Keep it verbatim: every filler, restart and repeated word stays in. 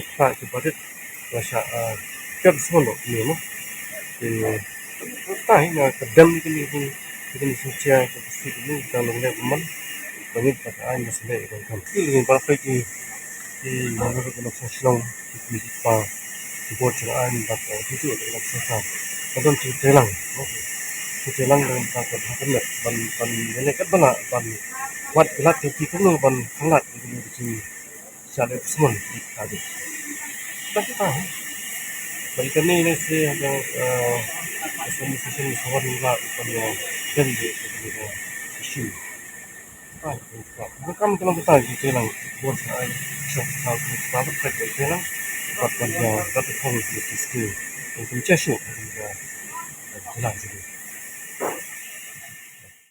kata ki barit la shah, ah, pep sngewlok ne mo. Te kata hi nga kdem kini ki, kini ki jingshai ka kti kini ka long leh man. Ka ngin pat ka aiñ ka sngewleh ka kam. Ki long ba peit ki, ki nongmihkhmat ka nongshong shnong, ki kmie ki kpa, ki bor jong ka aiñ bad, eh, ki juh ka nongshong shnong. Ka don jingtreilang, no? Jingtreilang dang ka ka ka ban, ban ïaleh katba lah ban wad ki lad ki ki kumno ban khanglad ki ki jing Sa le smun ka di. Ka kita. Bad kane ne se ha ka, eh, ka session ni kawan la kan ya dan de ka issue. Ka ka ka kam ka lang kita ki kelang bor sa ai sa sa ka ka ka ka kelang. Bad ban ya da ka thong ki ki skill. Kan kan chesu kan ya. Kelang sini.